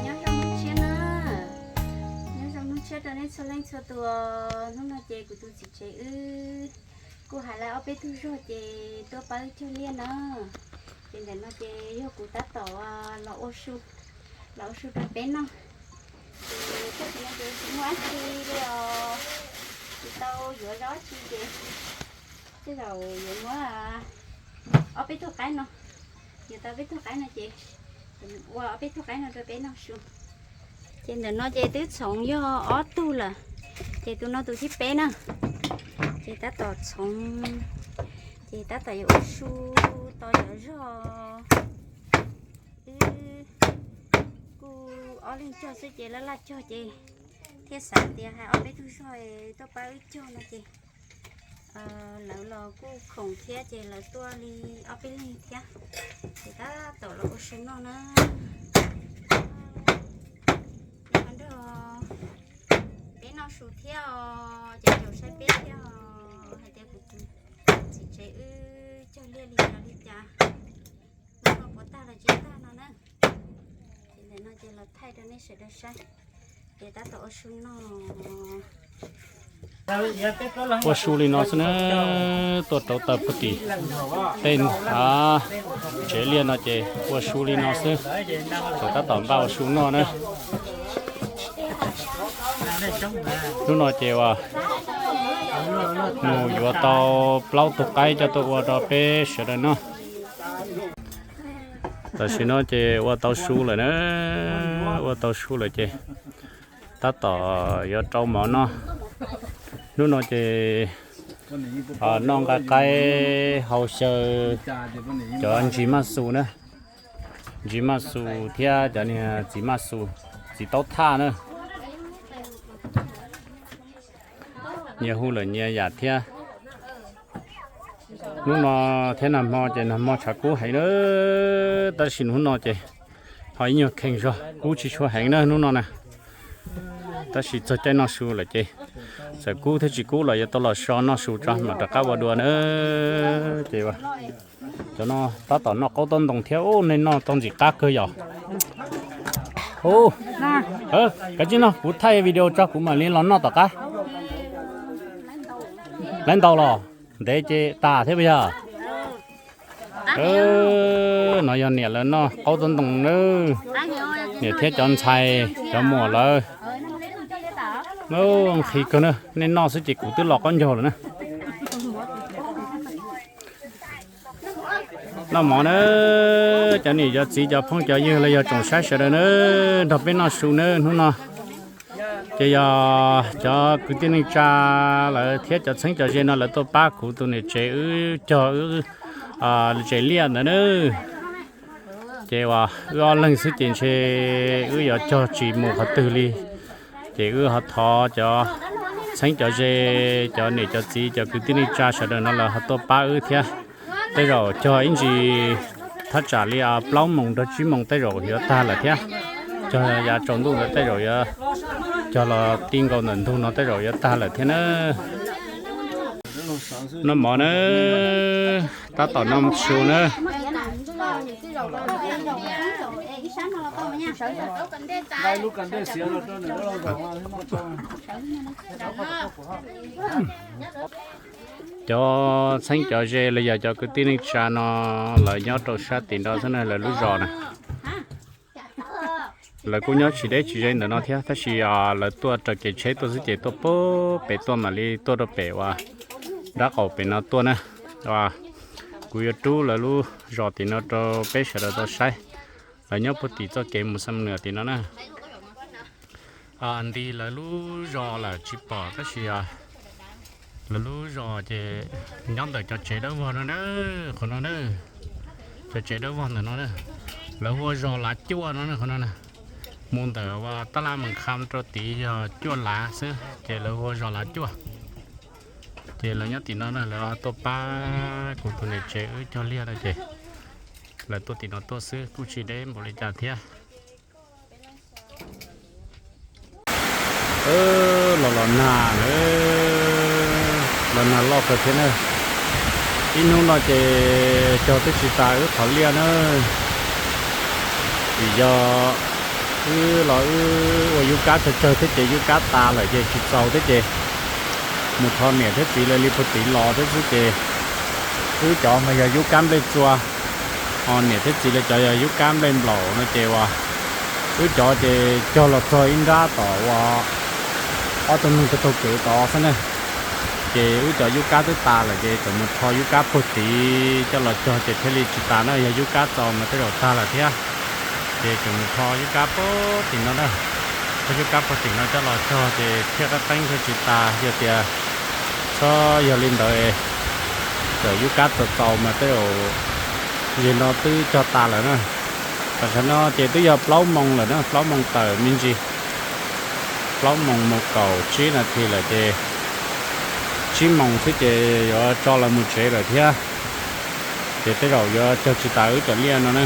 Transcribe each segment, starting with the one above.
Nyob zoo hnub tshiab na, nyob zoo hnub tshiab rau nej txhua leej txhua tus. Hnub no ces kuv tus txiv tsev wb kuj hais lawv ob peb tug zog ces tuaj pab wb cog liaj na. Ces ntawm no ces yog kuv tab tom los ua su, los ua su rau peb noj. Ces txog no ces tsis muaj dab tsi li os, tsis tau yuav dab tsi ces tej zaum yuav muab ob peb tug qaib no, yuav tau peb tug qaib no ces ua ob peb tug qaib no rau peb noj su. Ces ntawm no ces twb txhoov yog ob tug lawm, ces tus no tus thib peb na. Ces tab tom txhoov, ces tab tom yuav ua su tos cov zog. Wb kuj ob leeg cog xwb ces laj laj cog ces thiaj xav tias hais ob peb tug zog tuaj pab wb cog no ces lawv los kuj khoom thiab ces lawv tuaj li ob peb leeg thiab. Ces tab tom los ua su noj na. Nrog peb noj su thiab os, ces caum saib peb thiab os hais tias kuv tus txiv tsev wb cog liaj li cas li cas, hnub no puas tag los tsis tag no na. Ces ntawm no ces los thaij rau nej sawv daws saib. Ces tab tom ua su noj. Ua su li no xwb na, tuaj rauv taws puag tim tej tsev liaj no ces ua su li no xwb, tseem tab tom npaj ua su noj na. Hnub no ces uas mus yuav tau plaub tug qaib coj tuaj ua rau peb sawv daws noj. Tam sim no ces ua tau su lawm na, ua tau su lawm ces tab tom yuav rau mov noj. Hnub no ces noj nqaij qaib hau xyaw cov ntsis maj xus na, ntsis maj xus thiab cov niag txiv maj xus, txiv taub thaj na. Nyias hu lawm nyias yam thiab. Hnub no thiab nag hmo ces nag hmo tshav kub heev na, tab sis hnub no ces ho ib nyuag kheej zog, kub tsis tshua heev na hnub no na. Tab sis txog caij noj su lawm ces txawm kub thiab tsis kub los yuav tau los so noj su tso mam rov qab ua dua na. Ces cov no tab tom noj qaub taub ntoo thiab, ub, nej noj tau ntxim qab kawg yom. Ub, kav tsij noj, kuv thaij video tso kuv mam li los noj tom qab. Lawv ntaus los ntev ces tas thiab puas yog? No yog niam lawv noj qaub taub ntoo na, niam thiab cov ntxhais cov muam lawv. Nqhis kawg na, nej noj xwb ces kuv twb los qaub ncaug lawm na. Noj mov na, cov niam cov txiv cov phooj cov ywg los yog tsoom saib sawv daws na, nrog peb noj su na hnub no. Ces yog cov kwv tij neej tsa lawv thiab cov txheeb cov ze no lawv tuaj pab kuv tus niam tsev wb cog wb tsev liaj ntawd na. Ces uas wb ob leeg xwb ces ntshe wb yuav cog tsis mus qhov twg li. Ces wb ho thov cov txheeb cov ze, cov niam cov txiv cov kwv tij neej tsa sawv daws no lawv ho tuaj pab wb thiab. Tej zaum cog ib ntsis thaj tsam li plaub moos rau tsib moos tej zaum yuav tag lawm thiab. Cog yav tsaus ntuj ntawd tej zaum yuav cog los ti nkaus ntawm ntug no tej zaum yuav tag lawm thiab na. Noj mov na, tab tom noj su na. Cov txheeb cov ze los yog cov kwv tij neej tsa no lawv nyob rau sab tim no xwb na, lawv lub zos na. Lawv kuj nyob tsis deb tsis ze ntawm no thiab tab sis lawv tuaj raws kev tsheb tuaj xwb ces tuaj pem tuaj mam li tuaj rau pem uas nrab qaum pem no tuaj na. Kuv yuav rub lawv lub zos tim no rau peb sawv daws tau saib. Lawv nyob puag tim txoj kev mus Xam Nuas tim no na. Nti lawv lub zos lawm tsis pom tab sis Lawv lub zos ces nyob ntawm cov tsev dawb vog no na, qhov no na, cov tsev dawb vog ntawm no na, lawv hu ua zos Lav Cuaj no na, qhov no na. Mus ntawm uas tab laj Meem Kham rau tid yog cuaj lav xwb ces lawv hu ua zos Lav Cuaj. Ces lawv nyob tim no na, lawv tuaj pab kuv tus niam tsev wb cog liaj no ces lawv tuaj tim no tuaj xwb, kuj tsis deb npaum li cas thiab. Los los nag na, los nag loj kawg thiab na. Ib hnub no ces cog twb tsis tas wb qhov liaj na, vim yog wb los wb ua yub kab tsawg tsawg thiab ces yub kab tas lawm ces tsis txaus thiab ces mus rho niam thiab txiv lawv li puag tid los thiab xwb ces wb cov mas yog yub kab nplej txua, ho niam thiab txiv lawv cov yog yub kab nplej nplaum no ces uas wb cov ces cog los txog ib nrab tom uas ob tug neeg taug taug kev tod xwb na. Ces wb cov yub kab twb tas lawm ces tseem mus rho yub kab puag tid coj los cog ces thiaj li tsis tas na, yog yub kab txaus mas tej zaum tag lawm thiab. Ces tseem mus rho yub kab puag tim no na, rho yub kab puag tim no coj los cog ces thiaj qeeb qeeb thiaj tsis tas, yog tias txhob yog li ntawd, txawm yub kab txaus txaus mas tej zaum zeg no twb cog tas lawm na. Tam sim no ces twb yog plaub moos lawm na, plaub moos tawm me ntsis, plaub moos mus kaum tsib nas this lawm ces tsib moos xwb ces yuav tso lawv mus tsev lawm thiab. Ces tej zaum yuav cog tsis tas wb cov liaj no na.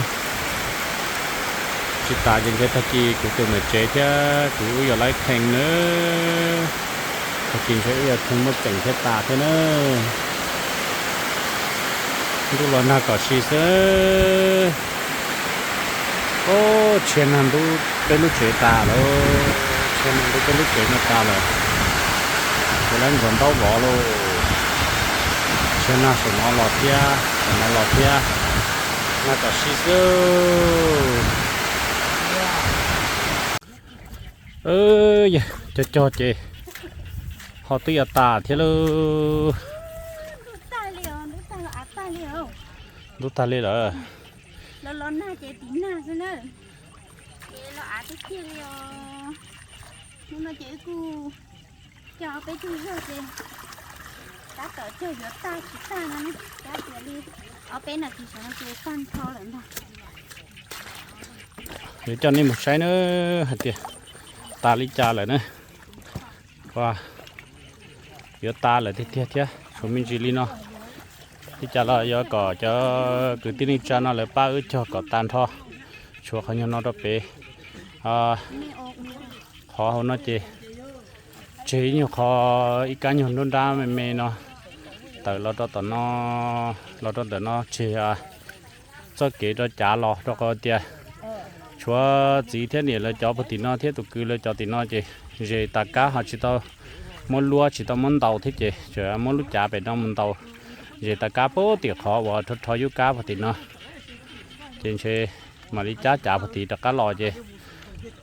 Tsis tas ces ntshe tag kis kuv tus niam tsev thiab kuv wb yuav laib theej na. Tag kis ntshe wb yuav theej muaj txeem thiab tas thiab na. Ntuj los nag kom si xwb. Ub, tshia nag ntub peb lub tsev tas lawm, tshia nag ntub peb lub tsev no tas lawm. Ces lawv ntxuav ntaub vov lauj. Tshia nag saum no los thiab, saum no los thiab, nag kom si xwb. Yog cog cog ces ho twb yuav tas thiab lauj. Ntub tag li lawm. Los los nag ces tiv nag xwb na. Ces los av tiag tiag li os. Hnub no ces wb kuj cog peb tug zog ces tab tom cog yuav tag tsis tag no, tab tias li ob peb nas this saum no ces tag nrho lawm ntag. Yuav coj nej mus saib na, hais tias tas li cas lawm na. Yuav tas lawm tiag tiag thiab, tshuav me ntsis li no. Li cas los yuav kom cov kwv tij neej tsa no lawv pab wb cog kom tas nrho, tshuav qhov nyuag no rau pem. Qhov hauv no ces tseg ib nyuag qhov ib kab nyuag nruab nrab me me no tawm los rau tom no, los rau ntawm no tseg txoj kev rau cav los rau qhov tias tshuav txiv thiab niam lawv cov puag tim no thiab tus kwv lawv cov tim no ces zes tas kab ho tsis tau muab luab tsis tau muab ntaus thiab ces tseem muab lub cav pem no mus ntaus, zes tas kab puag tim qhov uas rho rho yub kab puag tim no. Ces ntshe mam li cab cav puag tim rov qab los ces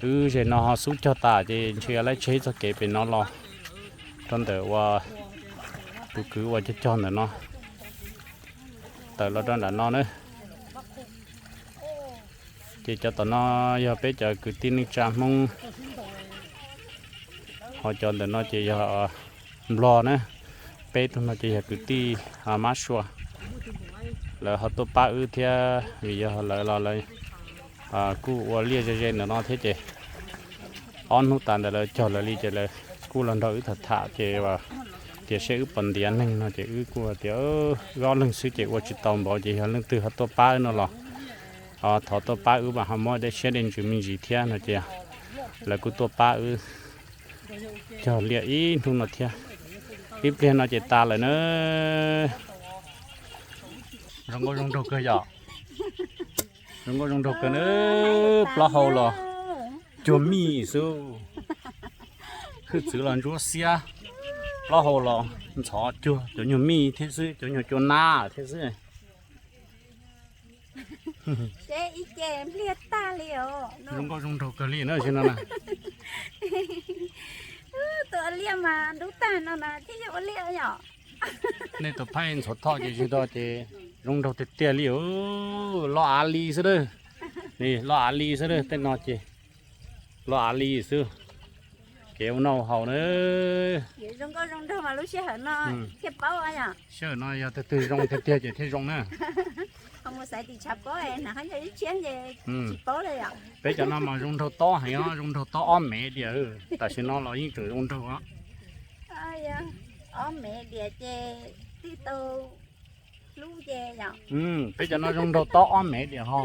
wb zes no ho xub cog tas ces ntshe yuav laib tseg txoj kev pem no los rau ntawm uas tus kwv uas cog cog ntawm no tawm los rau nram no na. Ces cov tom no yog peb cov kwv tij neej tsa Hmoob, ho cov ntawm no ces yog Nplog na, peb tug no ces yog kwv tij Mab Sua. Lawv ho tuaj pab wb thiab vim yog lawv los lawv kuj ua liaj ze ze ntawm no thiab ces ob hnub tas ntawd lawv cog lawv li ces lawv kuj los nrog wb tham tham ces tias seb wb puas ntiav neeg no ces wb kuj tias wb ob leeg xwb ces ua tsis tau npaum ces yog leej twg ho tuaj pab wb no los thov tuaj pab wb mas ho muab dej siab dej ntsws me ntsis thiab no ces lawv kuj tuaj pab wb cog liaj ib hnub no thiab. Ib pliag no ces tas lawm na. Zoo nkauj zoo nraug kawg yom. Zoo nkauj zoo nraug kawg na. Plaub hau los cuag mij xwb. Hwj txwv los ntsuab xiab. Plaub hau los ntxhov cuag cov nyuag mij thiab xwb, cov nyuag cua nab thiab xwb. Zoo nkauj zoo nraug kawg li na, no na. Tus ua liaj mas ntub tag no na thiaj yog ua liaj yom. Nej tus phaij ntxhuav thoj ces zig do ces zoo nraug tiag tiag li. Loj av li xwb a. Loj av li xwb a, tej no ces loj av li xwb. Ces ua noj haus na. Zoo nkauj zoo nraug mas lub sij hawm no thiaj paub yom. Sij hawm no yog tus twg zoo tiag tiag ces thiaj zoo na. Ho mus xaiv tim tshav pob na, qhov ncauj ib tshiab ces tsis paub li yom. Peb cov no mas zoo nraug tob heev os, zoo nraug tob ob mev diam. Tam sim no los yeej tseem zoo nraug os. Ob mev diam ces twb tau hlub ces yom. Peb cov no zoo nraug tob ob mev diam ho.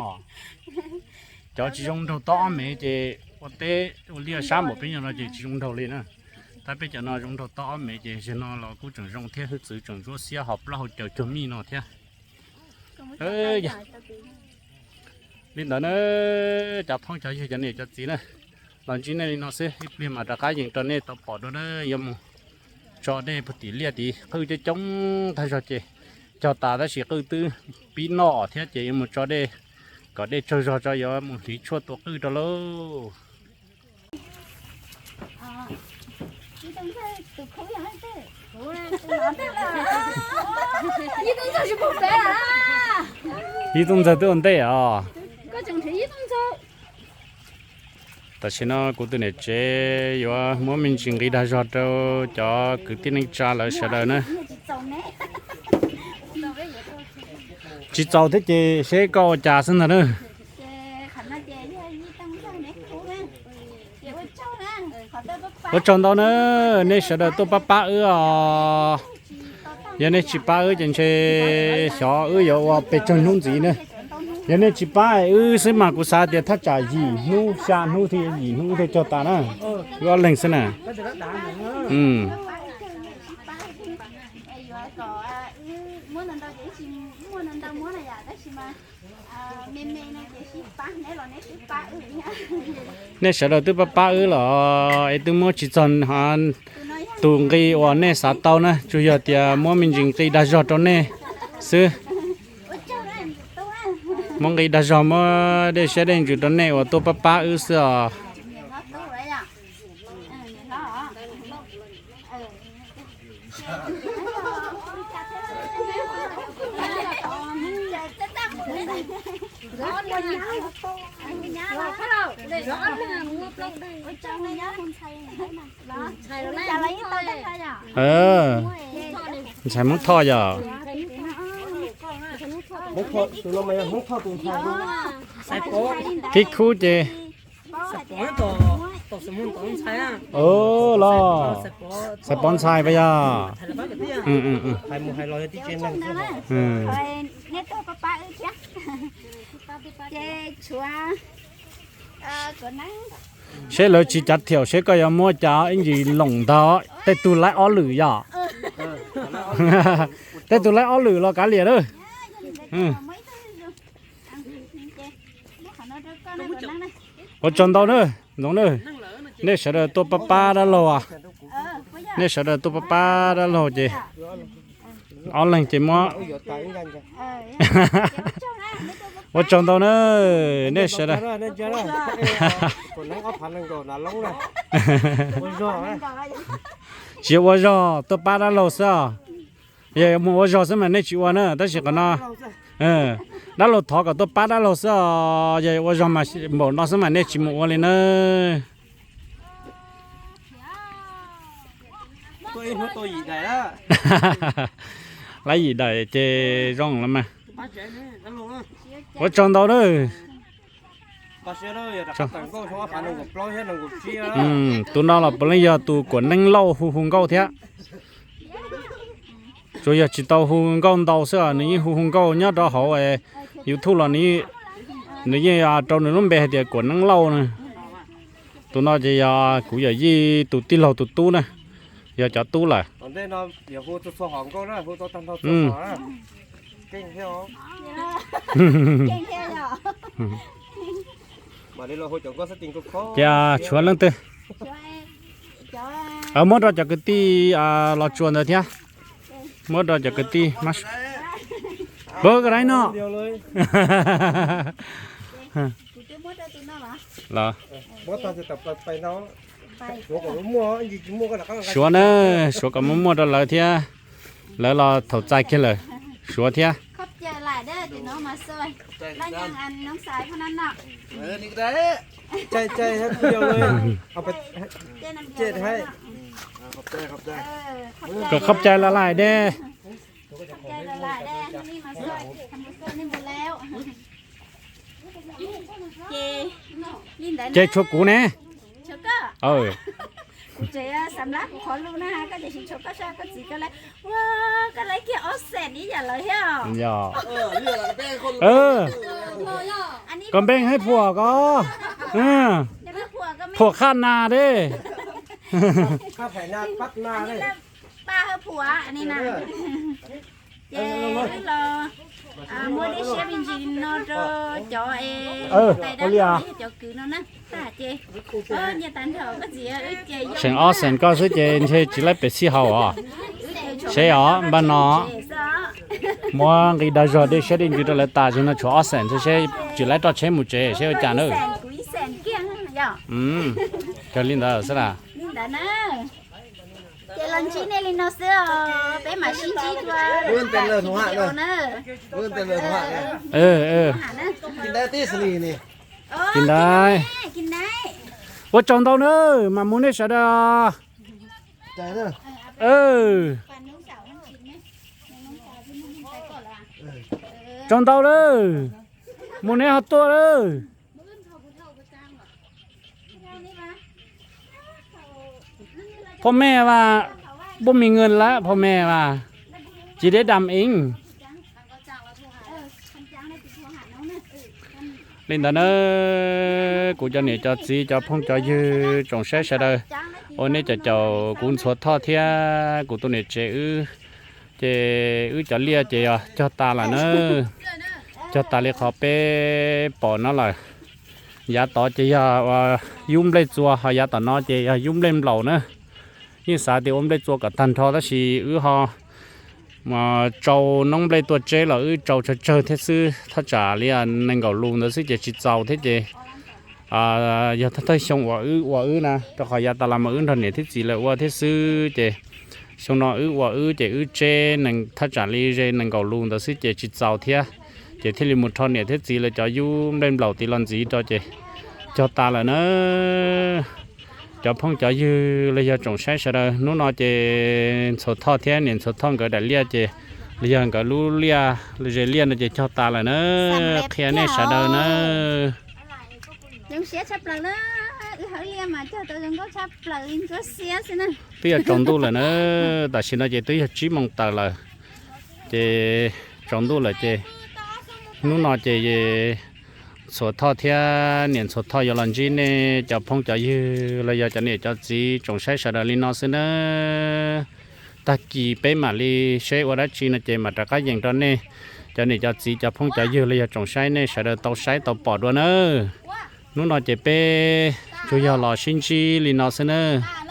Cov tsis zoo nraug tob ob mev ces ua teb ua liaj sab npaum peb cov no ces tsis zoo nraug li na. Tab peb cov no zoo nraug tob ob mev ces zaum no los kuj tseem zoo thiab, hwj txwv tseem ntsuab xiab ho plaub hau caws cuag mij no thiab. Li ntawd na, cov phooj cov ywg cov niam cov txiv na, los ntsib nej li no xwb, ib pliag mas rov qab yees rau nej tau pom dua na. Yuav mus tso dej puag tim liaj tid, qwj coob coob tag zog ces cog tas tab sis qwj twb pib noj thiab ces yuav mus tso dej kom dej tsaug zog tso yuav mus hliv tshuaj tua qwj rau lauj. Ib tug ntxawg twb ua ntej os. Tam sim no kuv tus niam tsev yuav muab me ntsis nqi dag zog rau cov kwv tij neej tsa lawv sawv daws na. Tsis txaus thiab ces seb koj ua cas xwb ntag na. Ua tsaug ntau na, nej sawv daws tuaj pab pab wb os. Yog nej tsis pab wb ces ntshe xyov wb yuav ua pes tsawg hnub ntxiv na. Yog nej tsis pab wb xwb mas kuv xav tias thaj tsam yim hnub xya hnub thiab, yim hnub thiaj cog tas na. Wb ob leeg xwb na. Nej sawv daws twb pab pab wb los es twb muab tsis txog tus nqi uas nej xav tau na, tsuas yog tias muab me ntsis nqi dag zog rau nej xwb. Muab nqi dag zog, muab dej siab dej ntsws rau nej uas tuaj pab pab wb xwb os. Ntxhais Hmoob Thoj yog. Thib khub ces los Xais Pov ntxhais pas yog. Seb lawv tsis cav thiaum seb koj yuav muab cas ib ntsis loom ntag, tej tug laib ob lwm yog. Tej tug laib ob lwm los kav liam lawm. Ua tsaug ntau na, Ntxoov na, nej sawv daws tuaj pab pab dab laug, nej sawv daws tuaj pab pab dab laug ces ob leeg ces muab. Ua tsaug ntau na, nej sawv daws. Tsis ua zog, tuaj pab dab laug xwb os. Yog mus ua zog xwb mas nej tsis ua na, tab sis qhov no dab laug thov kom tuaj pab dab laug xwb os. Yog ua zog mas npaum no xwb mas nej tsis mus ua li na. Lab yim daim ces zoo los mas. Ua tsaug ntau na. Tus no los puav leej yog tus Kuam Neeb Lauj hu hu nkauj thiab. Tsuas yog tsis tau hu nkauj ntau xwb os, nws yeej hu hu nkauj nyob rau hauv YouTube los nws yeej rau nws lub npe hais tias Kuam Neeb Lauj na. Tus no ces yog kuv yawm yij tus tij laug tus tub na, yog cov tub lawm. Ces tshuav leej twg? Muab rau cov kwv tij Los Tsuas ntawd thiab. Muab rau cov kwv tij. Pab koj dab no. Los Suav na, Suav kom muaj muaj rau lawv thiab. Lawv los thaum txais kiag lawm, Suav thiab. Cai, cai, hab pw yau le. Cai hab. Kom khab cai laj laj de. Ces tshuav kuv ne. Koj npe hais phuam ko. Phuam qhaj nas de. Ces los muaj dej siab me ntsis no rau cov es tais dab los yog cov kwv no na. Tag ces nyias tag nrho koj txiv. Seem ob xeem koj xwb ces ntshe tsis laib pem xij haus os. Seb os, npaj no muab nqi dag zog dej siab dej ntsws rau lawv tas, tsis no tshuav ob xeem xwb seb tsis laib roj tsheb mus tsev seb ua cas na. Kawg li ntawd xwb las. Ces los ntsib nej li no xwb os, peb mam sib ntsib dua. Ua tsaug ntau na, mam mus nej sawv daws. Tsaug ntau lawm, mus nej ho tuaj lawm. Phoj mej vas, puab mi nkees lawm phoj mej vas, ci deb dam ib. Li ntawd na, kuv cov niam cov txiv cov phooj cov ywg tsoom saib sawv daws, ua nej cov caum kuv ntxhuav thoj thiab kuv tus niam tsev wb, ces wb cov liaj ces yog cog tas lawm na, cog tas li qhov peb pom no lawm. Yav tod ces yog yub nplej txua, ho yav tom no ces yog yub nplej nplaum na. Yeej xav tias ua nplej txua kom tag nrho tab sis wb ho tsau noob nplej tuaj tseb los wb tsau tsawg tsawg thiab xwb, thaj tsam li nees nkaum lus ntawd xwb ces tsis txaus thiab ces yog thawj thawj xyoo uas wb ua wb na, rau qhov yav tas los mas wb nrog niam thiab txiv lawv ua thiab xwb ces xyoo no wb ua wb ces wb tseb thaj tsam li ze nees nkaum lus ntawd xwb ces tsis txaus thiab, ces thiaj li mus rho niam thiab txiv lawv cov yub nplej nplaum tid los ntxiv rau ces cog tas lawm na. Cov phooj cov ywg los yog tsoom saib sawv daws, hnub no ces ntxhuav thoj thiab niam ntxhuav thoj nkawd daim liaj ces los yog nkawd lub liaj ze liaj no ces cog tas lawm na. Qhia nej sawv daws na. Twb yuav tsaus ntuj lawm na, tam sim no ces twb yog tsib moos tawm lawm, ces tsaus ntuj lawm ces hnub no ces ntxhuav thoj thiab niam ntxhuav thoj yuav los ntsib nej cov phooj cov ywg los yog cov niam cov txiv tsoom saib sawv daws li no xwb na. Tag kis peb mam li seb ua dab tsi no ces mam rov qab yees rau nej cov niam cov txiv cov phooj cov ywg los yog tsoom saib nej sawv daws tau saib tau pom dua nawb. Hnub no ces peb tsuas yog los sib ntsib li no xwb nawb.